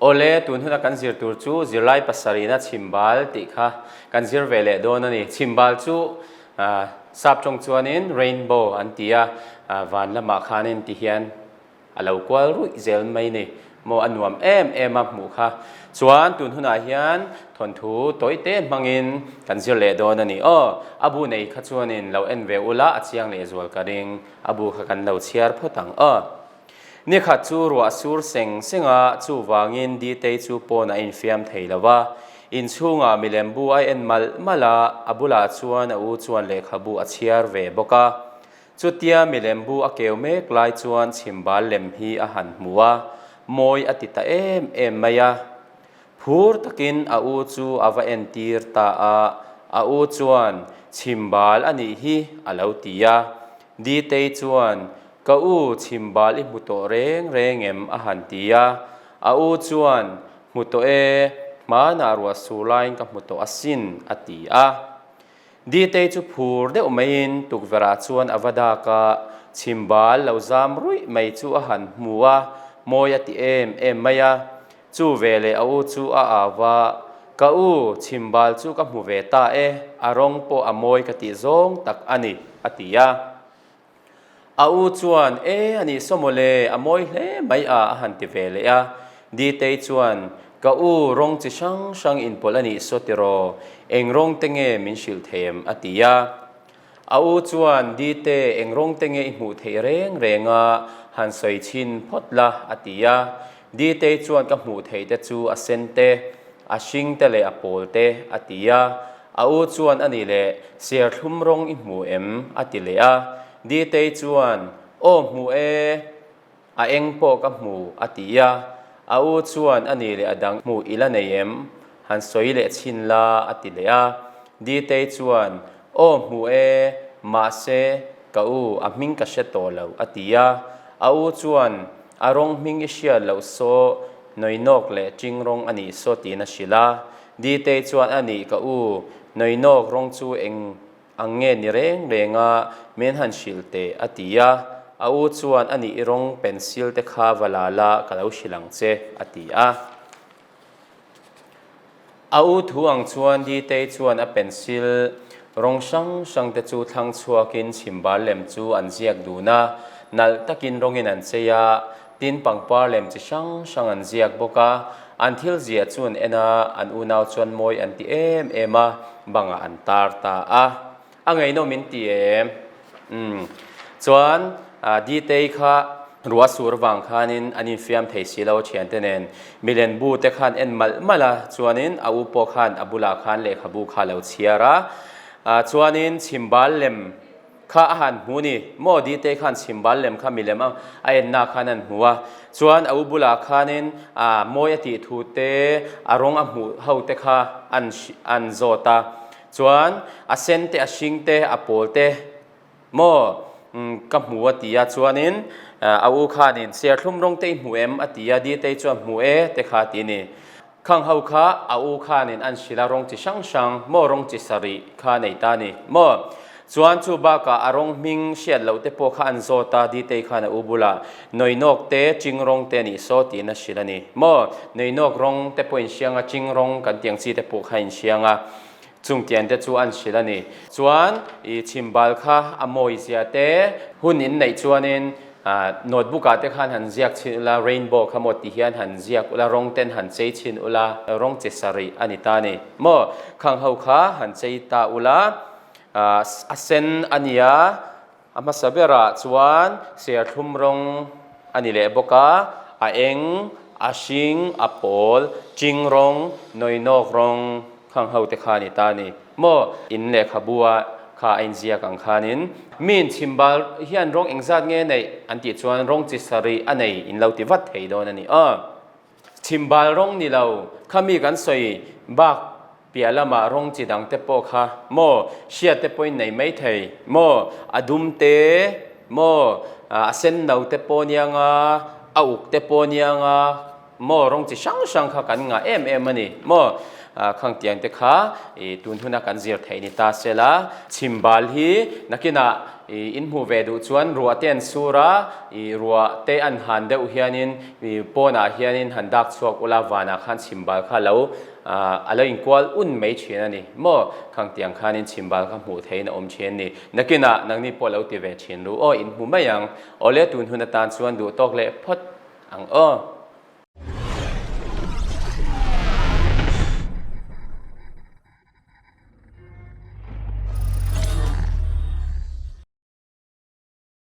Awle, tun huna kan zir tur chu zirlai pasarihna chhimbal tih kha kan zir ve leh dawn a ni. Chhimbal chu sap tawng chuanin rainbow an ti a, van lamah khanin ti hian a lo kual ruih zel mai ni maw a nuam em em a hmuh kha. Chuan tun hunah hian thawnthu tawi te hmangin kan zir leh dawn a ni. Aw, a bu nei kha chuanin lo en ve ula a chiang leh zual ka ring. A bu kha kan lo chhiar phawt ang aw. Nikhat chu ruah sur seng seng a, chuvangin Ditei chu pawn a infiam thei lo va. Inchhungah milem bu a en malh malh a, a bulah chuan a u chuan lehkhabu a chhiar ve bawk a. Chutia milem bu a keu mek lai chuan chhimbal lem hi a han hmu a, mawi a ti ta em em mai a. Phur takin a u chu a va entir ta a, a u chuan, Chhimbal a nih hi, a lo ti a. Ditei chuan, Ka u, chhimbal i hmu tawh reng reng em? a han ti a. A u chuan, Hmu tawh e, hmanah ruah sur laiin ka hmu tawh asin, a ti a. Ditei chu phur deuh maiin tukverhah chuan a va dak a, chhimbal lo zam ruih mai chu a han hmu a, mawi a ti em em mai a. Chu veleh a u chu a au a, Ka u, chhimbal chu ka hmu ve ta e, a rawng pawh a mawi ka tih zawng tak a ni, a ti a. A u chuan, E, a nih saw mawle, a mawi hle mai a, a han ti ve leh a. Ditei chuan, Ka u, rawng chi hrang hrang inpawlh a nih saw tiraw, eng rawng te nge min hrilh thei em? a ti a. A u chuan, Dite, eng rawng te nge i hmuh theih reng reng a, han sawi chhin phawt la, a ti a. Ditei chuan, Ka hmuh theih te chu a sen te, a hring te leh a pawl te, a ti a. A u chuan a ni leh, Serthlum rawng i hmu em? a ti leh a. Ditei chuan, Aw hmu e, a eng pawh ka hmu, a ti a. A u chuan a ni leh a dang hmuh i la nei em? Han sawi leh chhin la, a ti leh a. Ditei chuan, Aw hmu e, mahse, ka u, a hming ka hre tawh lo, a ti a. A u chuan, A rawng hming i hriat loh saw nawinawk leh ṭing rawng a nih saw tiin a hrilh a. Ditei chuan a nih ka u, nawinawk rawng chu eng ang nge ni reng reng a, min han hrilh teh a ti a. A u chuan a nih rawng pencil te kha va la la ka lo hrilh ang che a ti a. A u thu ang chuan Ditei chuan a pencil rawng hrang hrang te chu thlang chhuakin chhimbal lem chu an ziak dun a, nalh takin rawngin an chei a, tin pangpar lem chi hrang hrang an ziak bawk a, an thil ziah chu an en a, an unau chuan mawi an ti em em a, bangah an tar ta a. A ngaihnawm in ti em? Umm. Chuan Ditei kha ruah sur vang khanin an infiam thei si lo thiante nen. Milen bu te khan en malh malh a, chuanin a u pawh khan a bulah khan lehkhabu kha a lo chhiar a. Chuanin chhimbal lem kha a han hmu ni maw Ditei khan chhimbal lem kha milem a enna khan an hmu a. Chuan a u bulah khanin mawi a tih thu te, a rawng a hmuh ho te kha an zawt a. Chuan a sen te, a hring te, a pawl te maw ka hmu a ti a, chuanin a u khanin serthlum rawng te i hmu em a ti a, Ditei chuan hmu e te kha a ti a ni. Khang ho kha a u khanin an hrilh a, rawng chi hrang hrang maw rawng chi sarih kha a nei ta a ni maw. Chuan chu bakah a rawng hming hriat loh te pawh kha an zawt a, Ditei khan a u bulah nawinawk te, ching rawng te a nih saw tiin a hrilh a ni maw. Nawinawk rawng te pawh inhriang a, ching rawng kan tih ang chi te pawh kha a inhriang a. Chung tian te chu an hrilh a ni. Chuan i chhimbal kha a mawi zia te hun in neih chuanin notebook ah te khan han ziak chhin ula, rainbow kha maw ti hian han ziak ula, rawng ten han chei chhin ula, rawng chi sarih a ni ta a ni maw? Khang ho kha han chei ta ula, a sen a nia, a hmasa berah chuan serthlum rawng a ni leh bawk a, a eng, a hring, a pawl, ching rawng, nawinawk rawng khang ho te kha a ni ta a ni maw? In lehkhabu a kha a inziak ang khanin mi inchhimbal hian rawng engzat nge neih an tih chuan rawng chi sarih a nei in lo ti vat thei dawn a ni aw. Chhimbal rawng ni lo, kha mi kan sawi bak piah lamah rawng chi dang te pawh kha maw hriat te pawhin nei mai thei maw? A dum te maw, a sen no te pawh nia nga, a uk te pawh nia nga maw rawng chi hrang hrang kha kan ngah em em a ni maw? Khang tiang te kha i tun huna kan zir theih ni ta se la. Chhimbal hi nakinah i in hmuh ve duh chuan ruah te an sur a, i ruah te an han deuh hianin i pawnah hianin han dak chhuak ula vanah khan chhimbal kha lo a lo inkual un mai thin a ni maw? Khang tiang khanin chhimbal kha hmuh theihin a awm thin a ni. Nakinah nangni pawh lo ti ve thin ru aw, in hmu mai ang. Awle tun hun atan chuan duh tawk leh phawt ang aw.